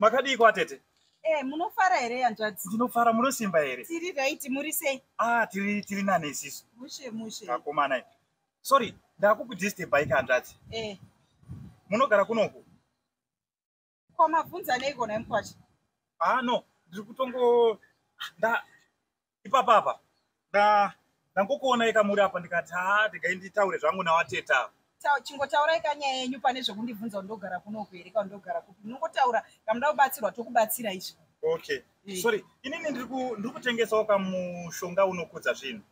Makadii kwatete? Munofara here, hanzvadzi? Ndinofara, munosimba here? Tiri right, muri sei? Ah, tiri nane isisu. Mushe mushe. Kakomana iyi. Sorry, ndakukudisturbai hanzvadzi. Munogara kunoku? Ko mabvunza neiko nhai mukwasha? Ah no, ndiri kutongo nda ipapa apa. Ndangokuonai kamuri apa, ndikati ha, ndigai nditaure zvangu nawateta. Chingotaurai kanyaya yenyu pane zvekundibvunza kuti ndogara kunoku here kana ndogara kupi. Munongotaura, kamuda kubatsirwa tokubatsira izvi. Okay. Sorry, inini ndiri kutengesawo kamushonga unokudza zvinhu.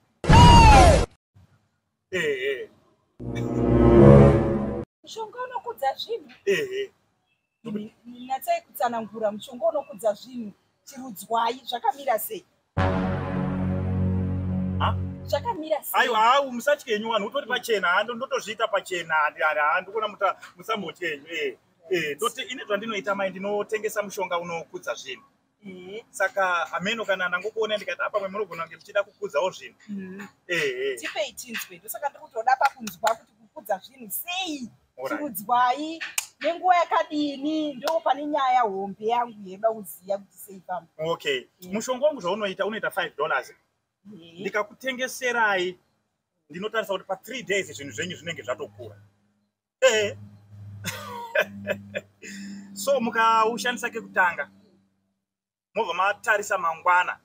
Eh. Mushonga unokudza zvinhu? Eh. Natsai kutsanangura, mushonga unokudza zvinhu chirudzwai, zvakamira sei? Ha? Zvakamira sei? Aiwa, hau musatye henyu, vanhu utori pachena, ha, ndotozviita pachena, ha, ndikuona musambotye henyu. Ndoti ine zvandinoita mai, ndinotengesa mushonga unokudza zvinhu. Saka hameno kana ndangokuona ndikati apa pamwe munogona kunge muchida kukudzawo zvinhu. Tipei tinzwe, ndosaka ndiri kutoda pakunzwa kuti kukudza zvinhu sei, chirudzwai, nenguva yakadini, ndo pane nyaya hombe yangu yeda kuziva kuti sei pamba. Okay. Mushonga wangu zvaunoita, unoita $5. Ndikakutengeserai, ndinotarisa kuti pa3 days zvinhu zvenyu zvinenge zvatokura. So mukaushandisa kekutanga, mobva matarisa mangwana,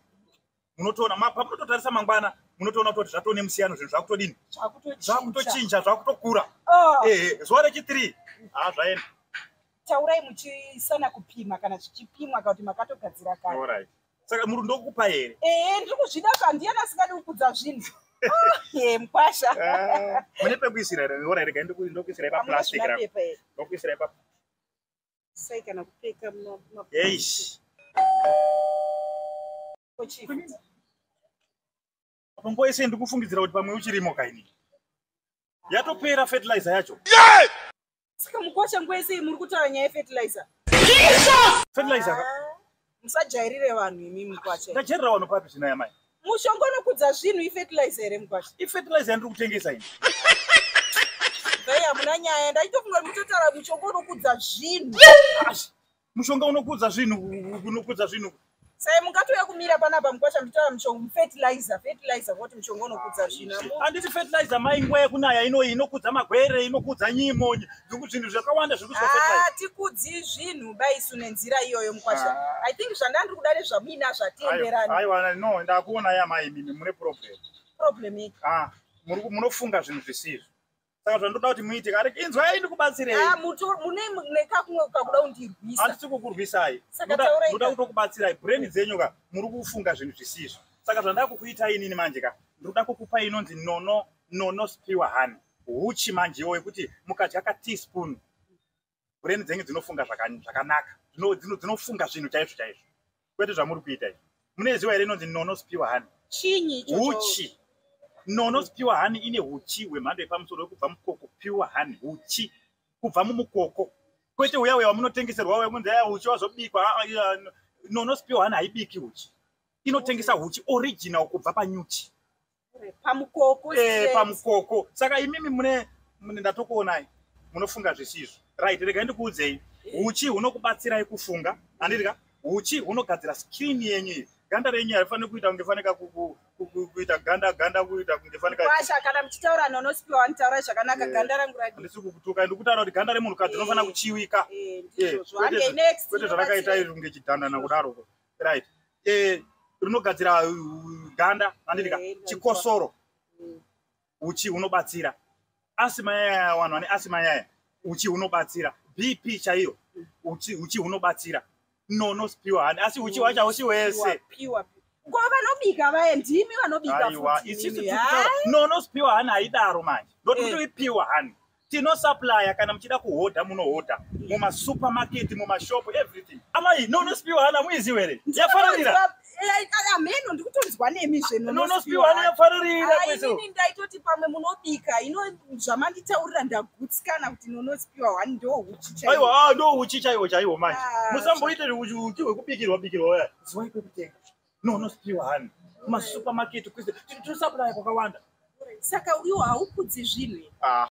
munotoona pamunototarisa mangwana munotoona kuti zvatone musiyano, zvinhu zvakutodini, zvakutochinja, zvakutokura. Zuva rechi3 ha, zvaenda. Taurai muchisana kupima kana zvichipimwa, kana kuti makatogadzira kare. Alright. Saka muri ndokupa here? Ee, ndiri kuzvida, handiyani asingadi kukudza zvinhu? Mukwasha. Mune pekuisira here? Alright, regai ndokuisirai paplastic rako. Mapepa here? Ndokuisirai pa Sai kana kupfeka. Eish. Panguva yese ndikufungidzira kuti pamwe uchirimo kaini. Yatopera fertilizer yacho. Saka mukwasha, nguva yese muri kutaura nyaya yefertilizer? Fertilizer ka? Ah, musajairire vanhu imi, mukwasha. Ndajairira vanhu papi zvino, yamai? Mushonga unokudza zvinhu ifertilizer here, mukwasha? Ifertilizer yandiri kutengesa ini. Vai, hamuna nyaya, ndaitofunga kuti mutotaura mushonga unokudza zvinhu. Ash, mushonga unokudza zvinhu, unokudza zvinhu. Sai mungatouya kumira panapa, mukwasha, muchitaura mushonga fertilizer, fertilizer, kuti mushonga unokudza zvinhu. Handiti fertilizer mai, nguva yekunaya inoyi inokudza magwere, inokudza nyimo, zvinhu zvakawanda zviri kuiswa fertilizer. Ah, tikudzi zvinhu baisu nenzira iyoyo, mukwasha. Ah. I think zvandandiri kuda nezvamuina zvatienderani. Aiwa, no, ndakuona yamai, mimi mune problem. Problem iyi? Ah, munofunga zvinhu zvisizvo. Saka zvandoda kuti muite kare, inzwai ndikubatsirei. Ah, mune nekakumwe kakuda kundirwisa. Handisi kukurwisai. Saka taurai Ndoda ka. kutokubatsirai. Brain dzenyu ka, muri kufunga zvinhu zvisizvo. Saka zvandada kukuitai inini manje ka, ndoda kukupai inonzi Nono Pure Honey, huchi manjewo yekuti mukadya ka teaspoon, brain dzenyu dzinofunga zvakanaka, dzinofunga zvinhu chaizvo chaizvo, kwete zvamuri kuita izvi. Munoziva here inonzi Nono Pure Honey? Chinyi ichocho? Huchi. Nono Pure Honey ine huchi hwemhando yepamusoro wekubva mukoko. Pure honey, huchi kubva mumukoko, kwete uya uya wamunotengeserwa uya kunzi aya huchi wazobikwa. Ah, ah, iya, Nono Pure Honey haibiki huchi, inotengesa huchi original kubva panyuchi. Pamukoko? Straight. Pamukoko. Saka imimi mune ndatokuonai munofunga zvisizvo. Right, regai ndikuudzei, huchi hunokubatsirai kufunga, handiti ka? Huchi hunogadzira skin yenyu iyi, ganda renyu harifaniri kuita kunge fanika kuita ganda ganda, kuita kunge fanika. Kwasha, kana muchitaura Nono Pure Honey, taurai zvakanaka. Ganda rangu radi? Handisi kukutuka, ndikutaura kuti ganda remunhukadzi rinofanira kuchiwika. Ndizvozvo. Handei next. Kwete zvarakaita izvi, kunge chidhandana kudaroko. Right, rinogadzira ganda, handiti ka? Chikosoro, uchi hunobatsira asima yaya, vanhu vane asima yaya, uchi hunobatsira BP chaiyo, uchi hunobatsira. Nono Pure Honey, asi uchi hwacho hausi wese. Pure ko vanobika vaya, ndimi vanobika? Aiwa, Futi isusu imimi. tiri kutaura Nono Pure Honey haidaro manje, ndoti kuti pure honey tinosupplya, kana muchida kuhodha munohodha mumasupermarket, mumashop, everything. Amai, Nono Pure Honey hamuizivi here? Yafararira. Ameno, ndikutonzwa nemi. Nono Pure Honey yafararira kwese. Inini ndaitoti pamwe munobika ino, zvamanditaurira ndagutsikana kuti Nono Pure Honey ndo huchi chaiwo. Aiwa, ah, ndo uchi chaiwo chaiwo manje. Ah, Musamboite uchi hwekubikirwa bikirwa uya. Ziwai kwekutenga Nono Pure Honey mumasupermarket kwese, tinosupplya kwakawanda. Saka iwo haukudzi zvinhu here? Ah.